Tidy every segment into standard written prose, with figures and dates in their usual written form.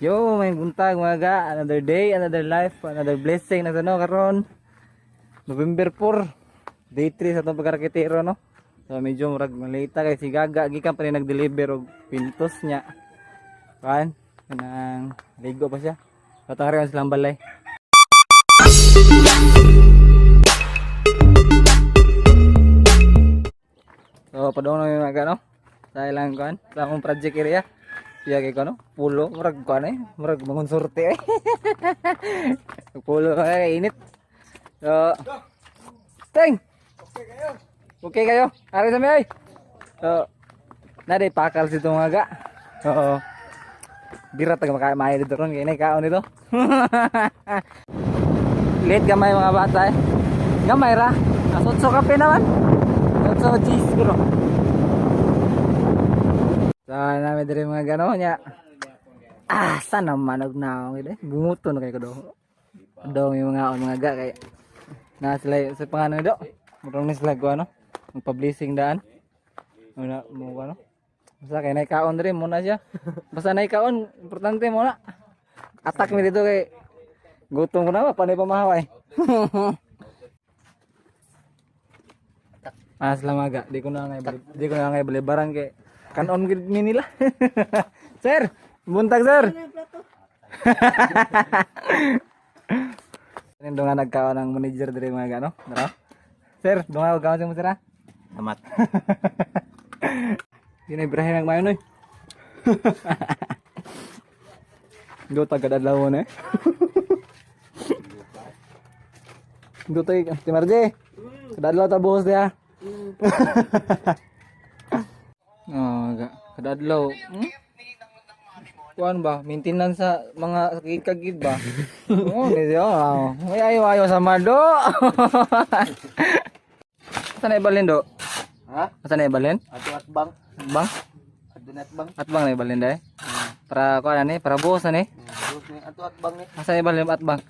Yo, may buntag mga ga. Another day, another life, another blessing na sa no karon. November 4, day 3 sa atong pagkarakitero, no. So medyo murag malita kay si Gaga gikan pa ni nag-deliver og pintos niya. Kan kanang ligo pa siya. Patari ang silang balay. So padung na yung mga no. Sa ilang kan, sa akong project area. Siya kay kono, pulo, murag kuan eh, murag mangonsorte eh. Pulo kay init. So, Teng. Okay kayo. Okay kayo. Ari sa may. So, na day pakal si mga ga. Oo. Bira taga maka maayo dito ron kay nay kaon nito. Late gamay mga bata eh. Gamay ra. Asotso kape naman. Asotso cheese siguro. Sa namin diri mga gano nya. Ah, sana manog na ako eh. Bunguto na kayo ko do. Do yung mga on mga ga kay na sila sa pangano do. Murong ni sila ko ano. Magpa-blessing daan. Una mo ano. Basta kay nay kaon diri mo na siya. Basta nay kaon, importante mo na. Attack mi dito kay gutom ko na ba panay pamahaway. Ah, sila maga. Di ko na ngay balibaran kay kanon gid mi nila. Sir, buntag sir. Ano nga nagkaon ang manager diri mga gano? Dara. Sir, dunga kaon sa mo sir ah. Amat. Di na Ibrahim ang mayon oy. Go tagad adlaw na eh. Go tay, Timarje. Kadadlaw ta buhos diha. Oh, ga. Kadadlaw. Kuan ba? Maintenance sa mga kagid ba? Oo, ni siya. Oh. May ayo ayo sa mado. Saan na ibalin do? Ha? Saan na ibalin? Ato at bang? Bang? Ato at bang? At bang na ibalin day? Para kuan ani, para buhos ani. Ato at bang ni. Asa ibalin at bang?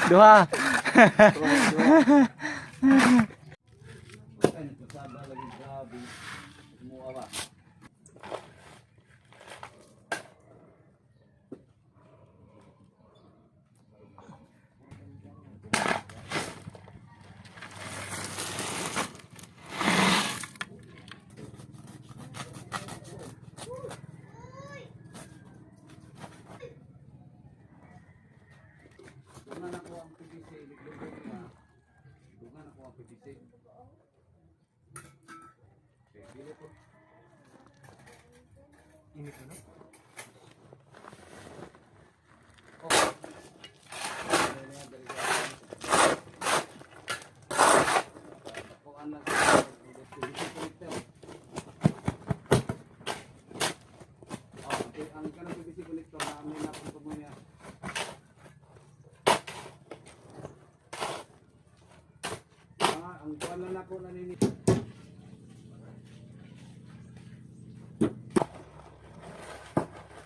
Duha.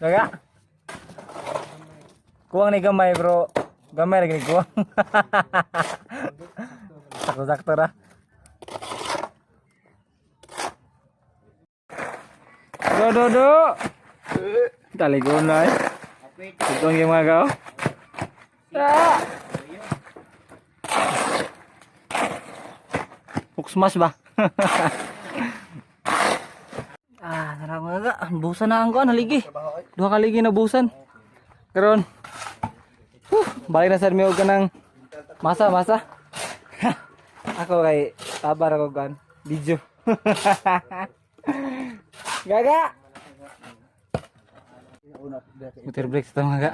Gaga. Kuwang ni gamay bro. Gamay lagi ni kuwang. Sakto-sakto ra. Do do do. Taligo na eh. Itong yung mga kao. Ah! Hook smash ba? Ah, tara mga ga. Busan na ang kuan haligi. Duha ka haligi na busan. Karon. Huh, balik na sad mi og kanang masa masa. Ako kay tabar ako kuan video. Gaga. Water break sa mga ga.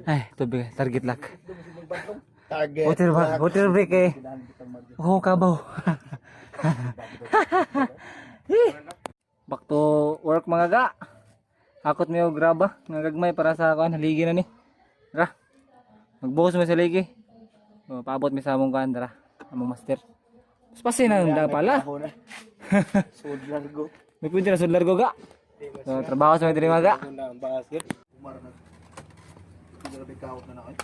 Ay, tubig target lock. Target. Water break, water break eh. Oh, kabaw. Eh. Back to work mga ga. Hakot mi og graba nga gagmay para sa kuan haligi na ni. Ra. Magbuhos mi sa haligi. Oh, paabot mi sa among kuan dara. Among master. Spasi na da pala. Sudlar go. May punti na sudlar go ga. So, trabaho sa mga diri mga ga. Ang basket. Umar na. Grabe kaot na na kay.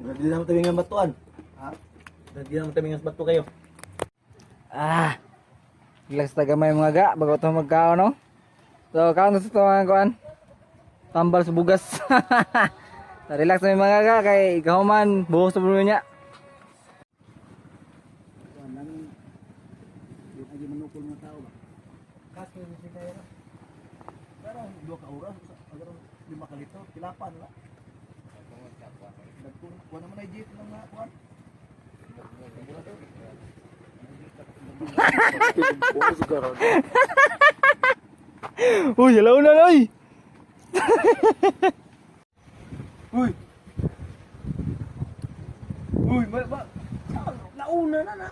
Grabe lang tabi nga matuan. Ha? Dagyan naman tamingas bato kayo. Ah. Relax ta gamay, mga ga, bago to magkaon, no. So kaon sa to, mga kuan. Tambal sa bugas. So, relax na, mga ga, kay kahuman buhos sa bulo niya. Lagi manukol mga tao ba? Kaso yung kaya na. Pero 2 ka oras, agad 5 ka litro, kilapan la. Nagkun, kuha naman ay jeep lang nga, kuha. Uy, hello na, oy. Uy! Uy, ma, ma, nauna na na.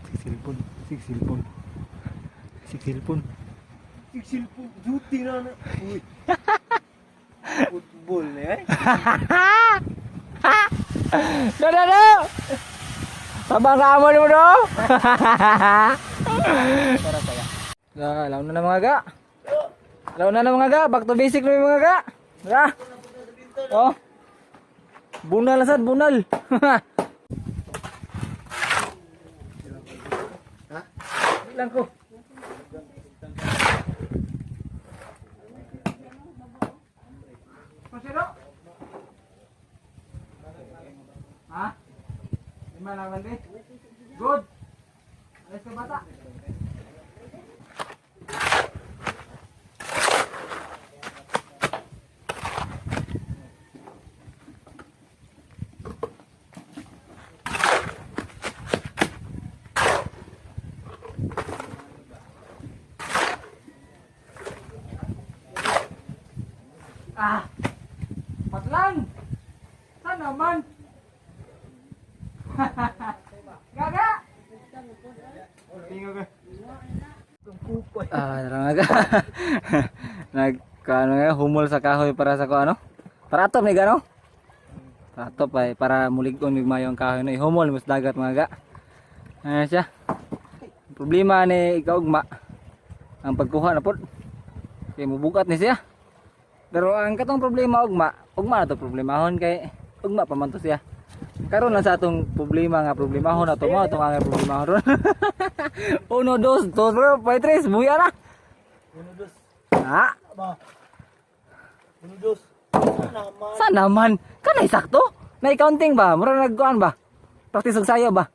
Sig cellphone, sig cellphone. Sig cellphone. Silpo, duty na na. Uy. Football na eh. Do do do. Tabang sa amon mo do. Para saya. Ah, alam na na, mga ga. Alam na na, mga ga, back to basic na yung mga ga. Ah. Oh. Bunal na sad, bunal. Ha? Lang ko. Pasero? Ha? 5 lang balde. Good. Alis ka, bata. Ah! Patlan! Saan naman? Gaga! Tingnan ko. Ah, tara nga ga. Nag ano nga, humol sa kahoy para sa ko ano? Para atop ni gano? Para atop ay para mulig-on mig mayo ang kahoy no. Ihumol mas dagat, mga ga. Ayan siya. Problema ni ikaugma ang pagkuha na pod. Kay mubugat ni siya. Pero ang katong problema ugma, ugma na to problemahon kay ugma pa man to siya. Karon lang sa atong problema nga problemahon na to mo atong ang problemahon ron. Uno, dos, dos, tres, pa tres, buya na. Uno, dos. Ah, Ba? Uno, dos. Ano naman? Saan naman? Kanay sakto? May counting ba? Mura nagkuan ba? Practice og sayo ba?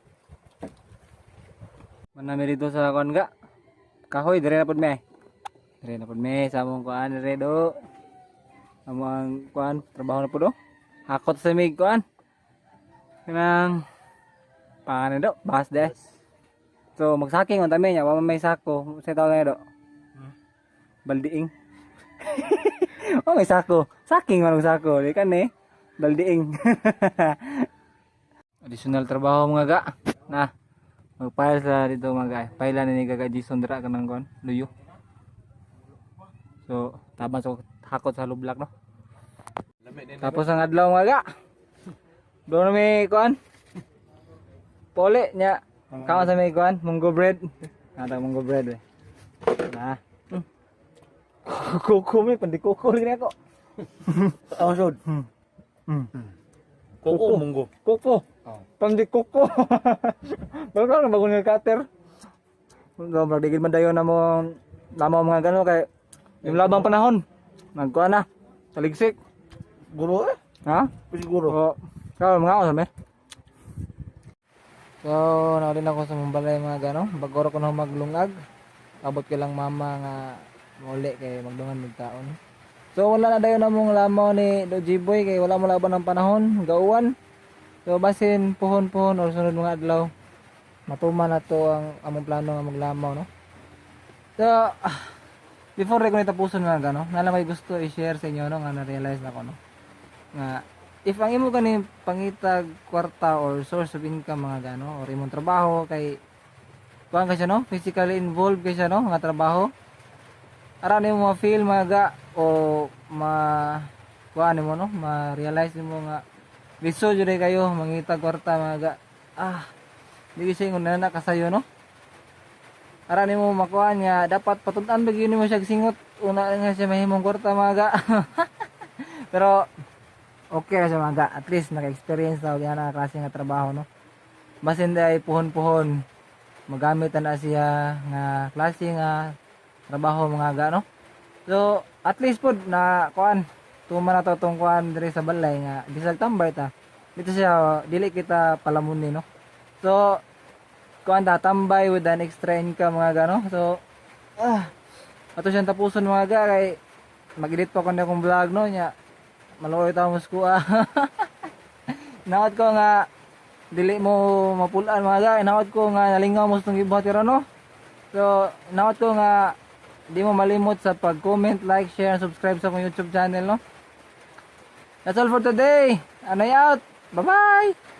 Manami dito sa kuan ga. Kahoy dire na pud mi. Dire na pud mi sa among kuan dire do. Among kuan trabaho na pud do. Hakot sa mig kuan. Kanang paano do? Bahas de. So magsaking unta mi nya, wa man may sako. Sa tawag na do. Baldiing. Oh, may sako. Saking man og sako. Di kan eh. Baldiing. Additional trabaho, mga ga. Na. Magpile sa dito, mga ga. Pile na ni Gaga Jason dira kanang kon, luyo. So, taban sa hakot sa lublak no. Tapos ang adlaw, mga ga. Doon na may kuan. Pole nya. Kaon sa may kuan, munggo bread. Nata munggo bread eh. Na. Kuko mi pandi kuko lagi ako. Ang sod. Koko, munggo. Kuko. Oh. Pandi kuko. Bago ka bago nga cutter. So, magdigil man dayon na mo namo mga gano kay yung labang panahon. Nagkuan na. Taligsik. Guro eh. Ha? Siguro. Oo. Kaya mga ako sa me. So, naulin ako sa Mumbalay, mga gano. Bago ko na maglungag. Abot ko lang mama nga muli kay magdungan magtaon. So, wala na dayon namong lamaw ni Do G-Boy kay wala mo laban ng panahon, gauwan. So, basin puhon-puhon or sunod mga adlaw. Matuman na to ang among plano nga maglamaw, no? So, before ko tapuson, mga gano, nala may gusto i-share sa inyo, no, nga na-realize na ko, no? Nga if ang imo gani pangitag kwarta or source of income, mga gano, or imong trabaho kay kuan ka siya no, physically involved kay siya no nga trabaho, ara nimo ma-feel, mga ga, o ma kuan nimo no, ma-realize nimo nga lisod jud kayo mangitag kwarta, mga ga. Ah, di siya ingon na kasayo no. Ara nimo makuan nga dapat patud-an ba gyud nimo siya singot una nga siya mahimong kwarta, mga ga. Pero Okay ra siya, mga ga. At least naka-experience ta og ana klase nga trabaho, no. Basin ay puhon-puhon magamit na siya nga klase nga trabaho, mga ga, no. So at least pod na kuan tuma na to tong kuan diri sa balay nga bisag tambay ta dito siya, dili kita palamunin, no. So kuan ta, tambay with an extra income, mga ga, no. So ato siyang tapuson, mga ga, kay mag-edit pa ko na akong vlog, no, nya maluoy ta mo skuha. Naot ko nga dili mo mapulaan, mga ga. Naot ko nga nalingaw mo sa itong gibuhat karon, no. So naot ko nga di mo malimot sa pag-comment, like, share, and subscribe sa akong YouTube channel, no. That's all for today. Anay out. Bye bye.